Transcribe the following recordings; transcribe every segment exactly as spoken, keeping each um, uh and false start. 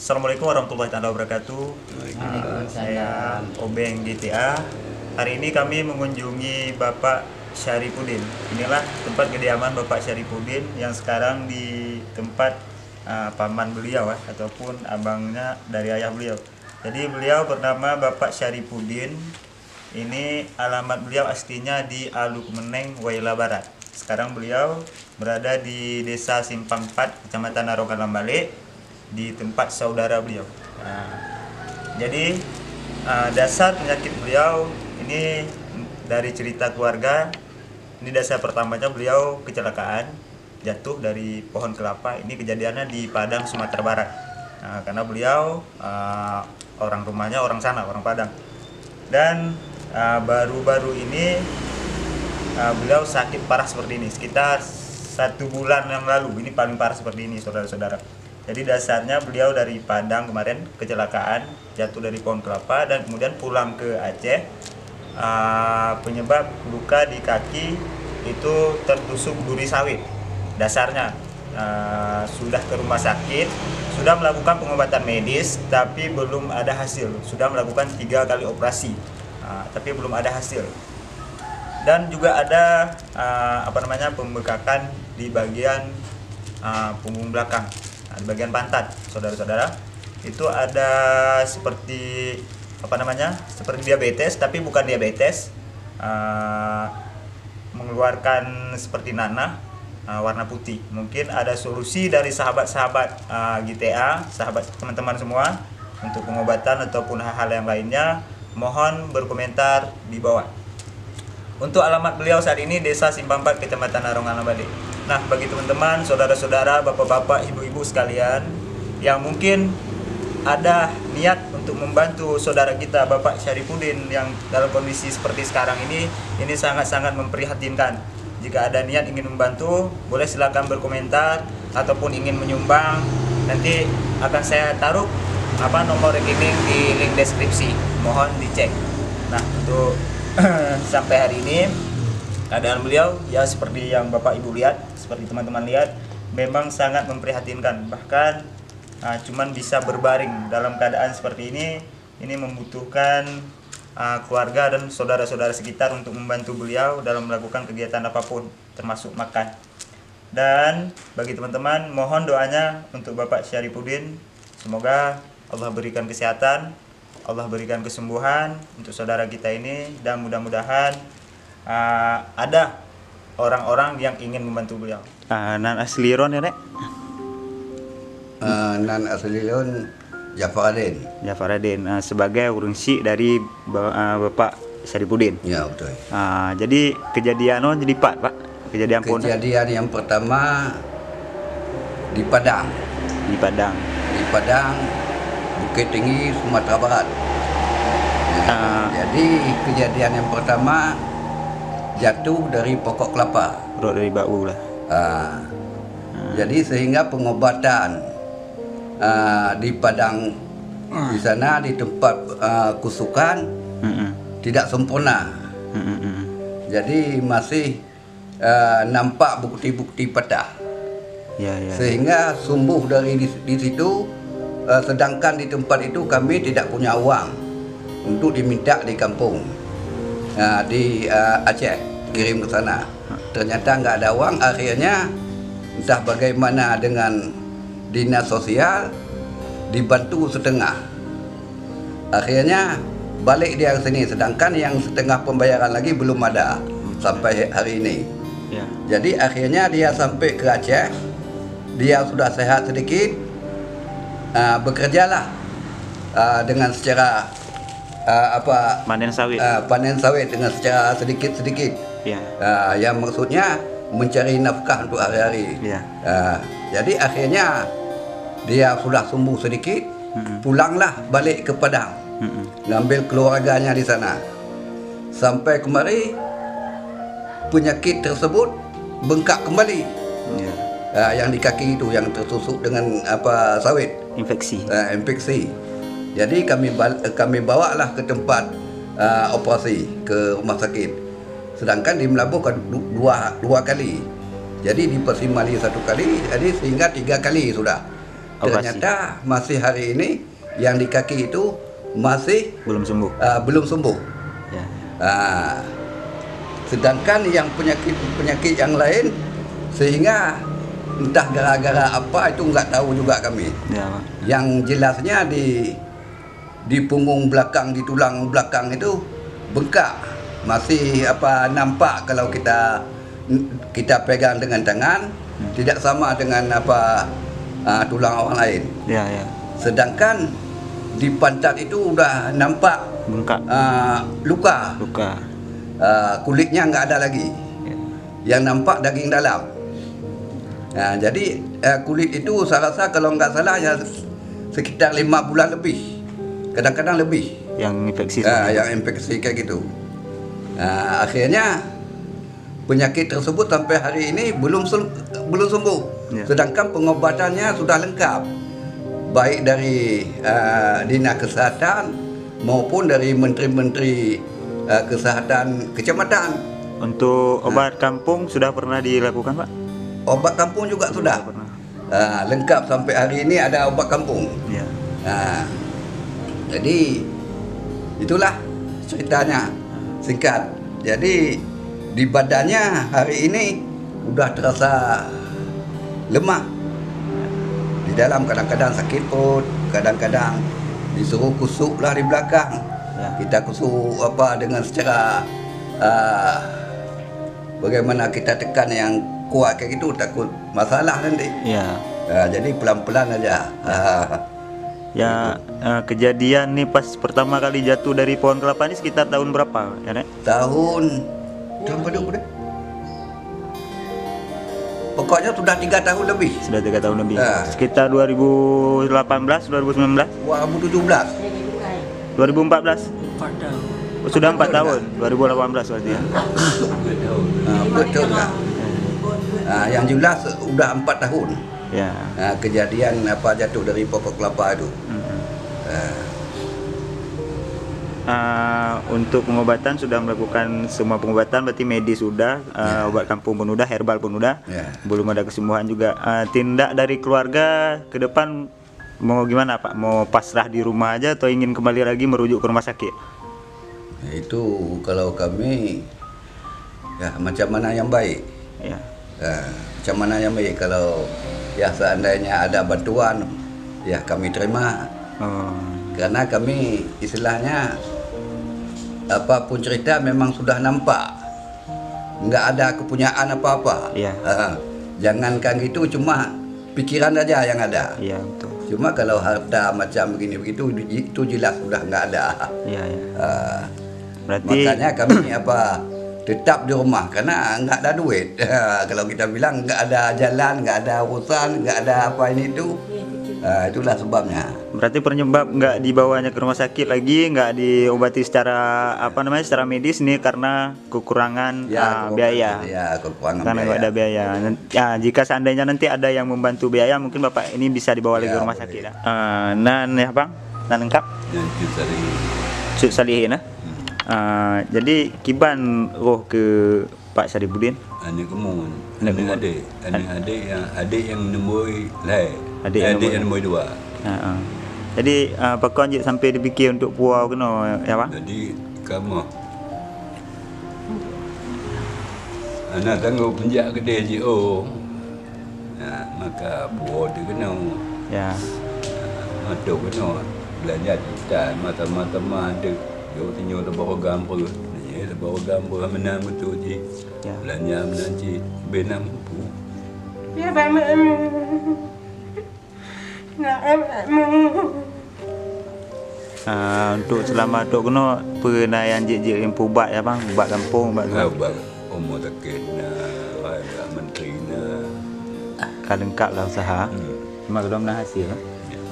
Assalamualaikum warahmatullahi taala wabarakatuh. Waalaikumsalam. Saya Obeng G T A. Hari ini kami mengunjungi Bapak Syaripudin. Inilah tempat kediaman Bapak Syaripudin yang sekarang di tempat, ah, paman beliau, eh, ataupun abangnya dari ayah beliau. Jadi beliau bernama Bapak Syaripudin. Ini alamat beliau aslinya di Alu Kemeneng, Waila Barat. Sekarang beliau berada di Desa Simpang Empat, Kecamatan Narongan Lambalek, di tempat saudara beliau. Nah, jadi, ah, dasar penyakit beliau ini dari cerita keluarga. Ini dasar pertamanya beliau kecelakaan, jatuh dari pohon kelapa. Ini kejadiannya di Padang, Sumatera Barat. Nah, karena beliau, ah, orang rumahnya orang sana, orang Padang. Dan, ah, baru-baru ini, ah, beliau sakit parah seperti ini. Sekitar satu bulan yang lalu, ini paling parah seperti ini, saudara-saudara. Jadi, dasarnya beliau dari Padang kemarin, kecelakaan, jatuh dari pohon kelapa, dan kemudian pulang ke Aceh. Ah, penyebab luka di kaki itu tertusuk duri sawit. Dasarnya, ah, sudah ke rumah sakit, sudah melakukan pengobatan medis, tapi belum ada hasil. Sudah melakukan tiga kali operasi, ah, tapi belum ada hasil. Dan juga ada, ah, apa namanya, pembengkakan di bagian, ah, punggung belakang, ah, di bagian pantat, saudara-saudara. Itu ada seperti, apa namanya, seperti diabetes, tapi bukan diabetes. Ah, mengeluarkan seperti nanah, ah, warna putih. Mungkin ada solusi dari sahabat-sahabat, ah, G T A, sahabat teman-teman semua, untuk pengobatan ataupun hal-hal yang lainnya, mohon berkomentar di bawah. Untuk alamat beliau saat ini, Desa Simpang Empat, Kecamatan Narongan Lambalek. Nah, bagi teman-teman, saudara-saudara, bapak-bapak, ibu-ibu sekalian yang mungkin ada niat untuk membantu saudara kita, Bapak Syarifudin, yang dalam kondisi seperti sekarang ini, ini sangat-sangat memprihatinkan. Jika ada niat ingin membantu, boleh silakan berkomentar ataupun ingin menyumbang. Nanti akan saya taruh, apa, nomor rekening di link deskripsi. Mohon dicek. Nah, untuk sampai hari ini, keadaan beliau, ya, seperti yang Bapak Ibu lihat, seperti teman-teman lihat, memang sangat memprihatinkan. Bahkan, ah, cuman bisa berbaring dalam keadaan seperti ini, ini membutuhkan, ah, keluarga dan saudara-saudara sekitar untuk membantu beliau dalam melakukan kegiatan apapun, termasuk makan. Dan bagi teman-teman, mohon doanya untuk Bapak Syarifudin. Semoga Allah berikan kesehatan, Allah berikan kesembuhan untuk saudara kita ini, dan mudah-mudahan, ah, ada orang-orang yang ingin membantu beliau. Ah, nan asli droen, ya, Nek? Ah, nan asli lôn Jafaradin. Jafaradin, ah, sebagai ureueng syik dari ba-, ah, Bapak Syarifudin. Ya, betul. Ah, jadi kejadian nyoe jadi pat, Pak? Kejadian pun? Kejadian yang pertama di Padang. Di Padang. Di Padang, Bukittinggi, Sumatera Barat. Ah. Jadi, kejadian yang pertama jatuh dari pokok kelapa. Rot dari bak u lah. Ah. Ah. Jadi, sehingga pengobatan, ah, di Padang, ah, di sana, di tempat, ah, kusukan, mm-mm, tidak sempurna. Mm-mm, mm-mm. Jadi, masih, ah, nampak bukti-bukti patah. Ya, ya, ya. Sehingga sembuh dari di, di situ, ah, sedangkan di tempat itu kami tidak punya uang untuk diminta di kampung, ah, di, ah, Aceh, kirim ke sana. Ternyata nggak ada uang, akhirnya entah bagaimana dengan dinas sosial, dibantu setengah. Akhirnya balik dia ke sini, sedangkan yang setengah pembayaran lagi belum ada sampai hari ini. Ya. Jadi akhirnya dia sampai ke Aceh, dia sudah sehat sedikit, ah, bekerjalah, ah, dengan secara, ah, apa, panen sawit, ah, panen sawit dengan secara sedikit-sedikit. Ya. Ah, yang maksudnya mencari nafkah untuk hari-hari. Ya. Ah, jadi akhirnya dia sudah sembuh sedikit, mm-mm, pulanglah balik ke Padang, mm-mm, ngambil keluarganya di sana. Sampai kemari, penyakit tersebut bengkak kembali. Ya. Ah, yang di kaki itu, yang tertusuk dengan, apa, sawit. Infeksi. Ah, infeksi. Jadi kami bal-, kami bawalah ke tempat, ah, operasi ke rumah sakit. Sedangkan di Meulaboh kan du-, dua, dua kali. Jadi di Persimali satu kali, jadi sehingga tiga kali sudah. Operasi. Ternyata masih hari ini yang di kaki itu masih, belum sembuh. Ah, belum sembuh. Ya. Ah, sedangkan yang penyakit-penyakit yang lain, sehingga entah gara-gara apa itu nggak tahu juga kami. Ya, Pak. Yang jelasnya di, di punggung belakang, di tulang belakang itu bengkak, masih apa, nampak kalau kita, kita pegang dengan tangan, hmm, tidak sama dengan apa, ah, tulang orang lain. Ya, ya. Sedangkan di pantat itu udah nampak, bengkak, ah, luka. Luka. Ah, kulitnya nggak ada lagi. Ya. Yang nampak daging dalam. Nah, jadi, eh, kulit itu saya rasa kalau nggak salah ya sekitar lima bulan lebih. Kadang-kadang lebih. Yang infeksi. Ah, seperti itu. Yang infeksi kayak gitu. Nah, akhirnya penyakit tersebut sampai hari ini belum sem-, belum sembuh. Ya. Sedangkan pengobatannya sudah lengkap. Baik dari, eh, Dinas Kesehatan maupun dari menteri-menteri, eh, kesehatan kecamatan. Untuk, nah, obat kampung sudah pernah dilakukan, Pak? Obat kampung juga sudah. Sudah pernah. Ah, lengkap sampai hari ini ada obat kampung. Ya. Ah, jadi itulah ceritanya singkat. Jadi di badannya hari ini udah terasa lemah. Di dalam kadang-kadang sakit perut, kadang-kadang disuruh kusuk lah di belakang. Ya. Kita kusuk apa dengan secara, ah, bagaimana kita tekan yang kuat kayak gitu, takut masalah nanti. Ya. Ah, jadi pelan-pelan aja. Ya. Ah. Ya, eh, kejadian ni pas pertama kali jatuh dari pohon kelapa ni sekitar tahun berapa, ya, Nek? Tahun, tahun berapa dah? Pokoknya sudah tiga tahun lebih. Sudah tiga tahun lebih. Ah. Sekitar dua ribu delapan belas, dua ribu sembilan belas? Dua ribu tujuh belas. Dua ribu empat belas? Empat tahun. Oh, sudah empat tahun. Dua ribu delapan belas berarti, ya? Ah, betul lah. Ah, yang jelas udah empat tahun. Ya. Ah, kejadian apa jatuh dari pokok kelapa itu. Hmm. Ah. Ah, untuk pengobatan sudah melakukan semua pengobatan, berarti medis sudah, ah, ya, obat kampung pun udah, herbal pun udah. Ya. Belum ada kesembuhan juga. Ah, tindak dari keluarga ke depan mau gimana, Pak? Mau pasrah di rumah aja atau ingin kembali lagi merujuk ke rumah sakit? Itu kalau kami, ya, macam mana yang baik. Ya. Ya, macam mana yang baik. Kalau, ya, seandainya ada bantuan, ya, kami terima. Oh. Karena kami istilahnya, apapun cerita memang sudah nampak. Nggak ada kepunyaan apa-apa. Ya. Ha, jangankan gitu, cuma pikiran aja yang ada. Ya, betul. Cuma kalau harta macam begini begitu, itu jelas sudah nggak ada. Ya, ya. Ha. Berarti makanya kami apa, tetap di rumah karena nggak ada duit. Ha, kalau kita bilang nggak ada jalan, nggak ada urusan, nggak ada apa ini itu, ha, itulah sebabnya. Berarti penyebab nggak dibawanya ke rumah sakit lagi, nggak diobati secara, apa namanya, secara medis ni karena kekurangan, ya, ah, kekurangan biaya. Ya, kekurangan biaya. Karena nggak ada biaya. Nan-, ya, jika seandainya nanti ada yang membantu biaya, mungkin Bapak ini bisa dibawa lagi ke rumah sakit, ya. Ya, boleh. Ah, nan ya, Bang? Nan lengkap? Nan Cut Salihin. Cut Salihin, eh? Hmm. Ah, jadi kiban roh ke Pak Syarifudin? Aneuk keumun. Aneuk keumun. Aneuk adék. Aneuk adék nyang, adék nyang nombor lhèe. Adék nyang nombor dua. Ha, ha. Jadi, ah, pakon jeuet sampai dipikir untuk puwoe keunoe, ya, Bang? Jadi, kamoe hana sanggob meujak keudè jiôh. Nah, maka puwoe teuh keunoe. Ya. Nah, mantong keunoe. Beulanja cit, mata-mata mandum. Jok sinyoe teubawa gampông. Nyoe teubawa gampông meunan beutôi jih. Ya. Beulanja meunan cit, bèk na muphom. Ya, Bang. Ah, untuk seulama trok keunoe, peue na nyang jeuet-jeuet nyang peuubat ya, Bang? Ubat gampông, ubat, ah, ubat umu sakét na, ubat menteri na. Ka leungkap lah useuha. Hmm. Cuma keudroe meunan hasé, Bang.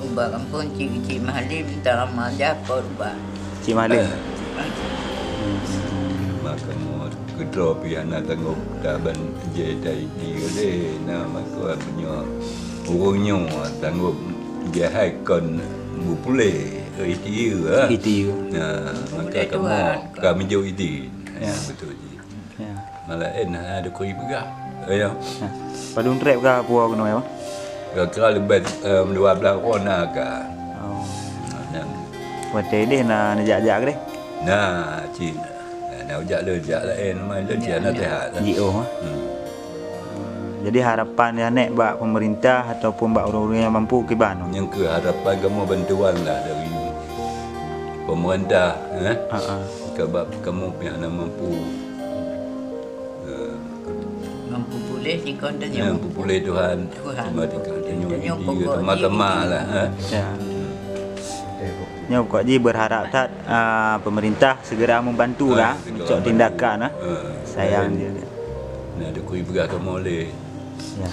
Ubat gampông Cik, Cik Mahalim, tarama aja pot ubat. Cik Mahalim. Hmm. Maka mo keudroe pih hana sanggob taban jai ta-I T U lé. Nah, maka meunyoe ureueng nyoe sanggob jai hai kon beupuléh ke I T U, ah. I T U. Nah, maka kamoe ka meujok idin. Ya. Beutôi jih. Ya. Malah, eh, na ada kui peugah. Ya. Padum trép ka puwoe keunoe, ya, Bang? Kira-kira leubeh, em, dua blaih uroe na ka. Oh. Nah, watèe idéh na neujak-jak keudéh? Na, cit. Na, na ujak lé, jak laén, mai lé, cit na teuhat lah. Jiôh, ah. Hmm. Jadi harapan nyan bak pemerintah ataupun bak ureueng-ureueng nyang mampu kiban? Nyang keu harapan kamoe bantuan lah dari pemerintah, eh? Ha, ha. Sebab kamoe pih hana mampu. Eh. Mampu puléh sikon tanyoe. Mampu puléh Tuhan. Tuhan. Cuma tinggal tanyoe. Tanyoe di pokok teuma-teuma jih lah, eh. Ya. Nyoe pokok jih berharap that, ah, pemerintah segera membantu lah, segera mencok membantu. Tindakan, ah. Eh, sayang dia. Nah, dikui peugah kamoe lé. Ya.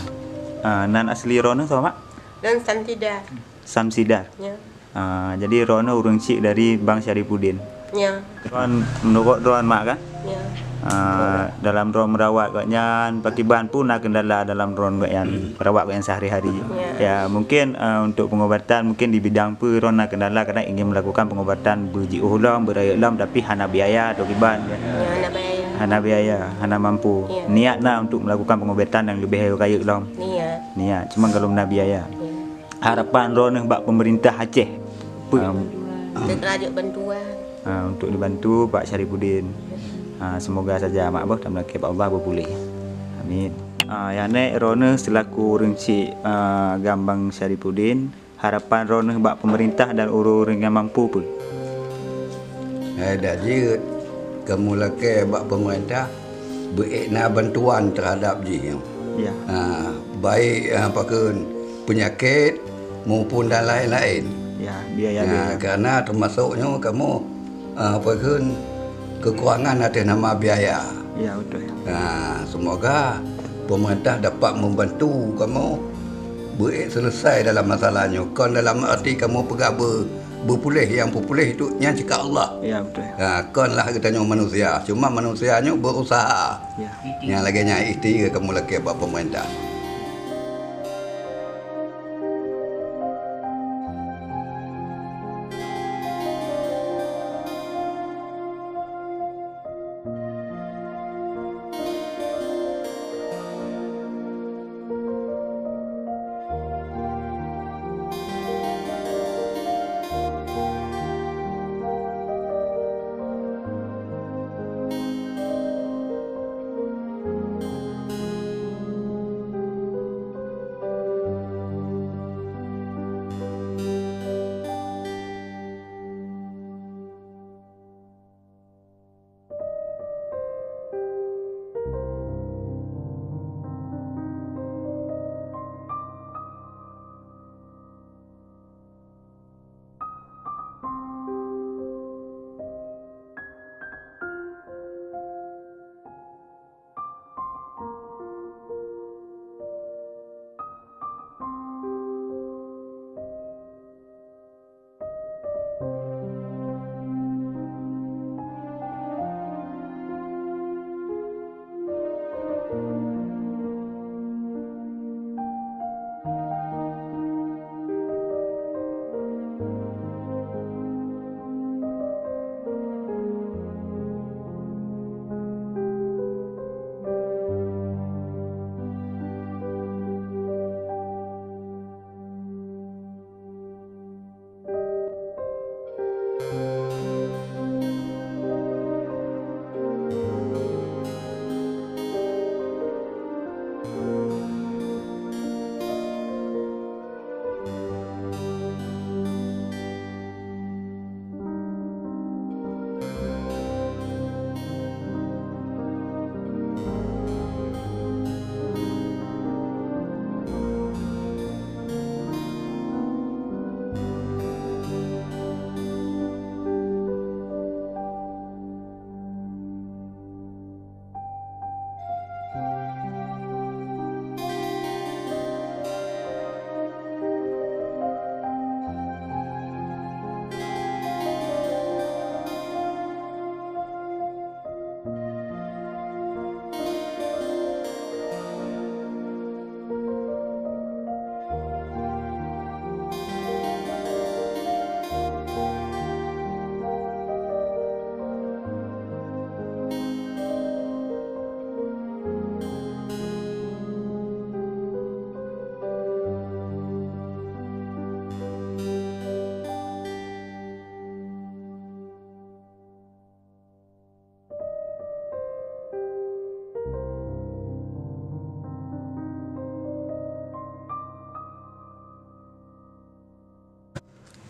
Ah, nan asli droeneuh soe, Mak? Dan Samsidah. Samsidah. Ya. Ah, jadi droeneuh ureueng chik dari Bang Syarifuddin. Ya. Droen, menurut droen, Mak, kan? Ya. Ah, dalam droen merawat gobnyan, pakiban pun na kendala dalam droen gobnyan, merawat gobnyan sehari-hari. Ya. Ya, mungkin, ah, untuk pengobatan, mungkin di bidang peue droen na kendala, kadang ingin melakukan pengobatan beujiôh lom, beurayeuk lom, tapi hana biaya atau kiban, ya. Ya, hana biaya. Hana biaya, hana mampu. Ya. Niat na untuk melakukan pengobatan yang lebih rayeuk lom. Niat. Niat, cuma kalau na biaya. Ya. Harapan droeneuh bak pemerintah Aceh. Pe- Em, Teuteuajok bantuan. Ah, untuk dibantu Pak Syarifuddin. Ah, semoga saja Mak boh tameulakèe bak Allah beupuléh. Amin. Ah, nyang nèk droeneuh selaku ureueng chik, ah, agam Bang Syarifuddin, harapan droeneuh bak pemerintah dan ureueng-ureueng nyang mampu peue? Hai dah jeuet, kamoe lakèe bak pemerintah beuék na bantuan terhadap jih nyoe. Ya. Ha, baik, ha, pakon penyakit maupun dan lain-lain. Ya, biaya-biaya. Ha, karena termasuk nyoe kamoe, ha, pakon kekurangan ateueh nama biaya. Ya, betul. Ha, semoga pemerintah dapat membantu kamoe beuék selesai dalam masalah nyoe. Kon dalam arti kamoe peugah beu- Beupuléh, nyang peupuléh tu nyan cit Allah. Ya, betul. Ha, kon lah geutanyoe manusia. Cuma manusia nyoe berusaha. Ya. Nyang lagèe nyan ikhtiar kamoe lakèe bak pemerintah.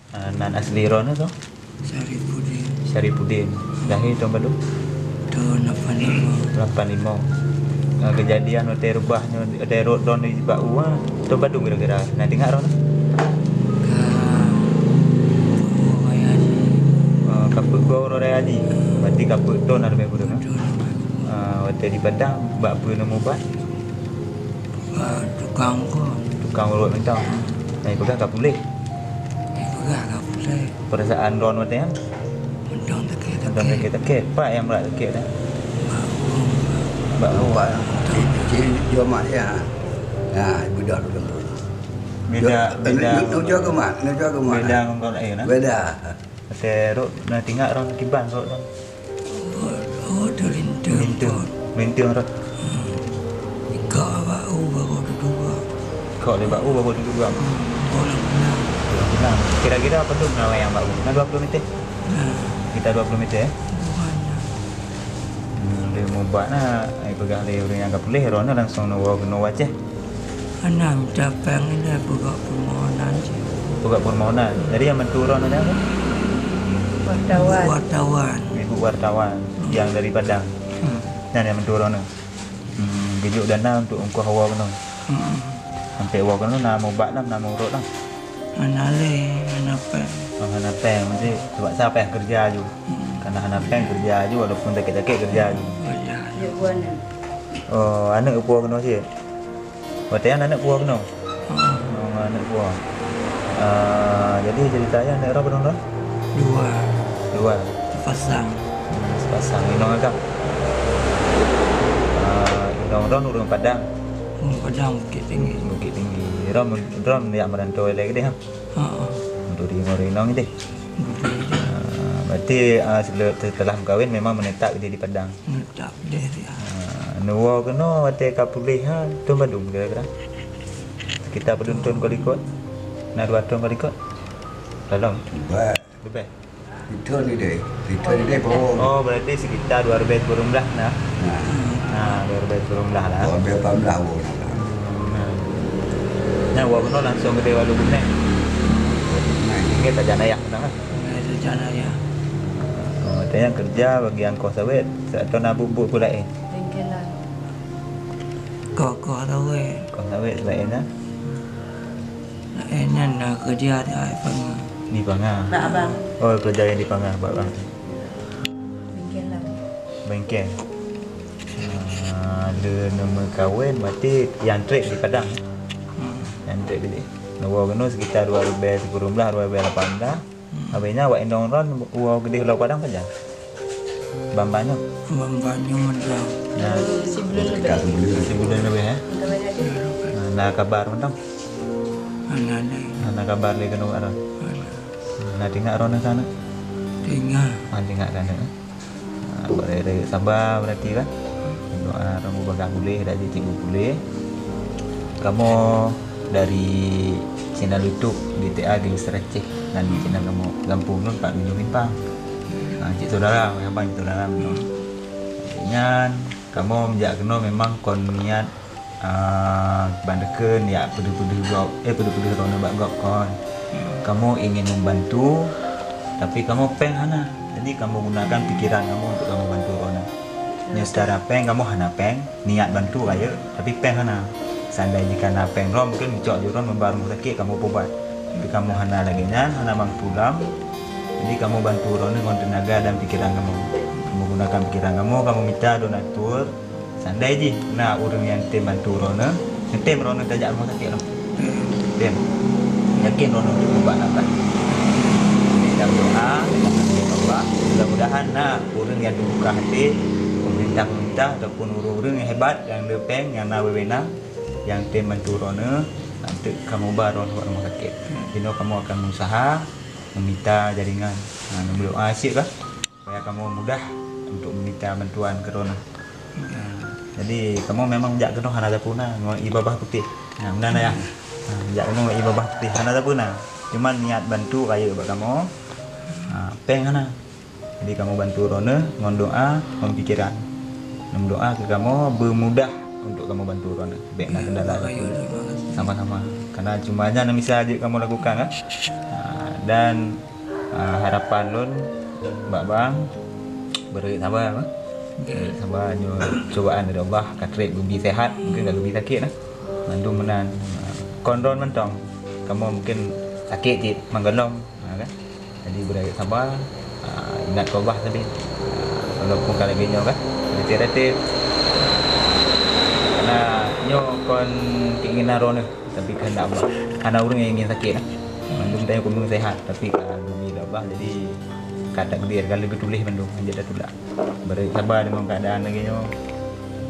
Ah, nan asli droeneuh soe? Syarifudin. Syarifudin. Lahé thôn padum? Thôn lapan lima. Lapan lima. Ah, keujadian watèe reubah nyoe, watèe rot droeneuh bak u, ah, thôn padum kira-kira? Na teuingat droeneuh? Ka peuet raya haji. Ah, ka peuet goe raya haji. Berarti ka peuet thôn na leubeh kureueng, eh? Thôn. Ah, watèe di Padang, bak peue neumubat? Bak tukang urot. Tukang urot mantong. Nah, ipeugah ka puléh. Ipeugah ka puléh. Perasaan droeneuh watèe nyan? Mantong takét-takét. Mantong takét-takét. Pat nyang brat takét nyan? Bak u. Bak u. Lupa. Cit, cit, jom mak dia. Nah, ibeudôh dulu. Beda, beda. Nujua keumat, nujua keumat. Beda ngon kawan laén, nah? Beda. Watèe rot, na teuingat droeneuh kiban rot droeneuh? Oh, oh, teulinteung. Linteung. Linteung rot. Hmm. Ikok bak u baru dudoe. Ikok lé bak u baru dudoe. Hmm, boh lam pinang. Boh lam pinang. Kira-kira padum na wayang bak u? Na dua ploh meter? Nah. Sekitar dua ploh meter, eh? Bukan, nah. Hmm, lé mubat na, ai peugah lé ureueng nyang ka puléh, droeneuh langsung neuwoe keunoe Aceh. Hana mita péng ilèe, peugah peumohonan cit. Peugah peumohonan. Jadi nyang bantu droeneuh nyan? Wartawan. Ibu wartawan. Ibu wartawan nyang dari Padang. Hmm. Nyan nyang bantu droeneuh. Hmm, geujok dana untuk ongkoh woe keunoe. Hmm. Sampai woe keunoe na mubat lam, na meurot lam. Hana lé, hana péng. Oh, hana péng, mesti terpaksa payah kerja aju. Hmm. Karena hana péng kerja aju, walaupun sakét-sakét kerja aju. Kerja aju. Oh, aneuk geupuwoe keunoe cit? Watèe nyan aneuk puwoe keunoe? Hmm. Oh, aneuk puwoe. Ah, jadi cerita nyan aneuk droe padum droe? Dua. Dua. Sepasang. Hmm, sepasang. Inong agam? Ah, inong droe ureueng Padang? Ureueng Padang, Bukittinggi. Bukittinggi. Droe, droe jak merantau ilèe keudéh, ha? Ha. Untuk di rumah inong keudéh? Untuk di rumah. Ah, berarti, ah, sele-, setelah meukawen memang menetap keudéh di Padang? Menetap keudéh, ya. Ah, neuwoe keunoe watèe ka puléh, ha, thôn padum kira-kira? Sekitar padum thôn ka likot? Na dua thôn ka likot? Dalam? Leubeh. Leubeh? Return ni deh. Return ni deh, bawa. Oh, berarti sekitar dua ribèe sikureueng blah na. Nah. Nah, dua ribèe sikureueng blah lah. Dua ribèe lapan belas baru nak. Nah. Nyan woe keunoe langsung keudéh Walu Gumneng. Nah. Ingat tajak nayah keunoe, ha? Ingat tajak nayah. Oh, watèe nyan kerja bagian koh sawét, atau na buet-buet peue laén? Bengkelan. Koh-koh sawét. Koh sawét laén, ha? Laén nyan na keureuja di Panga. Di Panga. Bak abang. Oh, keureuja nyang di Panga, bak abang. Bengkel lam. Bengkel. Ah, lé neumeukawen, berarti nyang trép di Padang. Hmm. Nyang trép di. Neuwoe keunoe sekitar dua ribèe sikureueng blah, dua ribèe lapan blah. Hmm. Habis nyan awak inong droen woe keudéh Pulo Padang pajan? Ban-ban nyoe? Ban-ban nyoe mantong. Nah. Sibuleuen leubeh. Sibuleuen leubeh, eh? Nah, na kabar mantong? Hana lé. Hana kabar lé keunoe droen? Hana. Nah, teuingat droeneuh ka na? Teuingat. Ah, teuingat ka na, eh? Ah, boleh, boleh sabar berarti kan. Doa orang beubagah boleh, dak jeuet cikgu boleh. Kamoe dari channel YouTube B T A Gangster Aceh dan channel kamoe Gampông Lôn Pak Tujuh Simpang. Ah, cit saudara, abang cit saudara. Nyan kamoe meujak keunoe memang kon niat Ah, ban deukheun jak peudeuh-peudeuh gob, eh, peudeuh-peudeuh droeneuh bak gob kon. Kamoe ingin membantu, tapi kamoe péng hana. Jadi, kamoe gunakan pikiran kamoe untuk kamoe bantu droeneuh. Nyoe secara péng kamoe hana péng, niat bantu rayeuk, tapi péng hana. Seandai jika na péng droe, mungkin meucok jih droe meuba rumoh sakét kamoe peubat. Tapi kamoe hana lagèe nyan, hana mampu lom. Jadi, kamoe bantu droeneuh ngon teunaga dan pikiran kamoe. Kamoe gunakan pikiran kamoe, kamoe mita donatur. Seandai jih na ureueng nyang tem bantu droeneuh, neutem droeneuh tajak rumoh sakét lom. Tem. Yakin droeneuh untuk meubat nafah. Dalam doa, dalam hati Allah, mudah-mudahan na ureueng nyang teubuka hati, pemerintah-pemerintah ataupun ureueng-ureueng nyang hebat, nyang le péng, nyang na wewenang, nyang tem bantu droeneuh, untuk kamoe ba droeneuh bak rumoh sakét. Jinoe kamoe akan meusaha, meumita jaringan. Nah, neumeudoa cit bah. Supaya kamoe mudah untuk meumita bantuan keu droeneuh. Ya. Jadi, kamoe memang jak keunoe hana sapeue na, ngon ie babah putéh. Ha, meunan ya. Ha, jak keunoe ngon ie babah putéh, hana sapeue na. Cuman niat bantu rayeuk bak kamoe. Ha, péng hana. Jadi, kamoe bantu droeneuh ngon doa, ngon pikiran. Neumeudoa keu kamoe beumudah untuk kamoe bantu droeneuh. Bèk na kendala sapeue. Sama-sama. Karena cuma nyan nyang bisa jeuet kamoe lakukan, kan? Ha, Dan, ah, harapan lôn bak bang, beureuek saba, bah. Beureuek saba, nyoe cobaan dari Allah, ka trép geubi sehat, mungkin ka geubi sakét lah. Mandum meunan, ah, kon droen mantong, kamoe mungkin sakét cit meugohlom, ah, kan. Jadi beureuek saba, ah, ingat keu Allah sabe. Ah, walaupun ka lagèe nyoe kan, relatif-relatif. Karena nyoe kon keinginan droeneuh, tapi kehendak Allah. Hana ureueng nyang ingin sakét lah. Mandum tanyoe keumeung sehat, tapi ka geubi lé Allah, jadi ka takdir, ka lheueh geutuléh mandum, hanjeuet tatulak. Beureuek saba deungon keuadaan lagèe nyoe.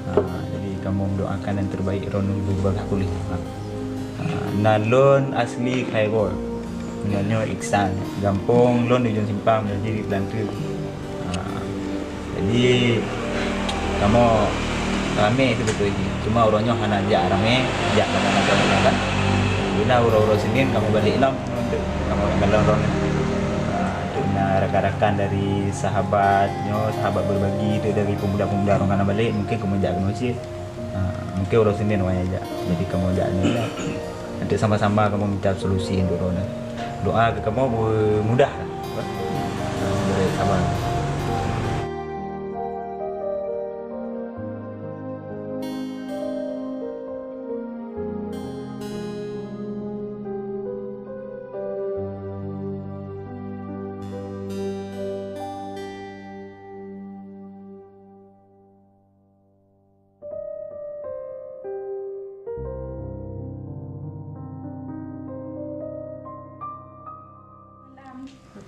Ha, jadi kamoe mendoakan yang terbaik droeneuh beubagaih puléh. Ha. Ha, nan lôn asli Khairul. Nan nyoe Iksan. Gampông lôn di Ujong Simpang, jadi di Peulanteu. Ha. Jadi kamoe ramé sibeutôi jih. Cuma uroe nyoe hana jak ramé, jak pada masyarakat kan. Bila uroe-uroe Senin kamoe balek lom, kamoe kalon droeneuh. Ha, untuk na rakan-rakan dari sahabat nyoe, sahabat berbagi tu dari pemuda-pemuda ureueng ka na balek, mungkin kamoe jak keunoe cit. Ha, mungkin uroe Senin awai jak. Jadi kamoe jak nyoe. Untuk sama-sama kamoe minta solusi untuk droeneuh. Doa keu kamoe mudah lah. Ha, beureuek saba.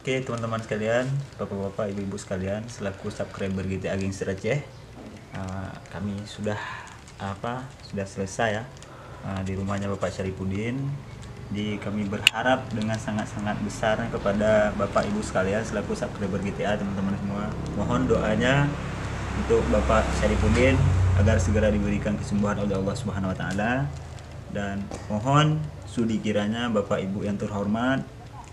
Oke, teman-teman sekalian, bapak-bapak, ibu-ibu sekalian, selaku subscriber G T A Gangster Aceh, ah, kami sudah, apa, sudah selesai ya, ah, di rumahnya Bapak Syarifuddin. Jadi kami berharap dengan sangat-sangat besar kepada Bapak Ibu sekalian selaku subscriber G T A, teman-teman semua. Mohon doanya untuk Bapak Syarifuddin agar segera diberikan kesembuhan oleh Allah Subhanahu wa taala. Dan mohon sudi kiranya Bapak Ibu yang terhormat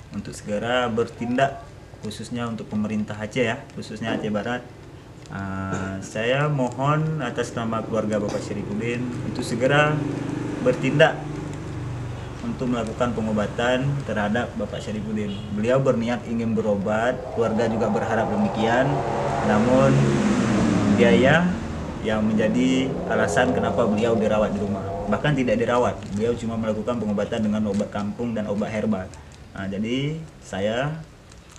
untuk segera bertindak, khususnya untuk pemerintah Aceh ya, khususnya Aceh Barat. Ah, saya mohon atas nama keluarga Bapak Syarifuddin untuk segera bertindak untuk melakukan pengobatan terhadap Bapak Syarifuddin. Beliau berniat ingin berobat, keluarga juga berharap demikian, namun biaya yang menjadi alasan kenapa beliau dirawat di rumah. Bahkan tidak dirawat, beliau cuma melakukan pengobatan dengan obat kampung dan obat herbal. Ah, jadi saya,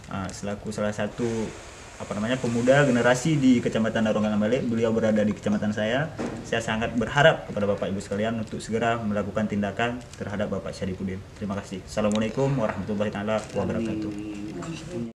ah, selaku salah satu, apa namanya, pemuda generasi di Kecamatan Darong Galang Balek, beliau berada di kecamatan saya. Saya sangat berharap kepada Bapak Ibu sekalian untuk segera melakukan tindakan terhadap Bapak Syarifuddin. Terima kasih. Assalamualaikum warahmatullahi taala wabarakatuh.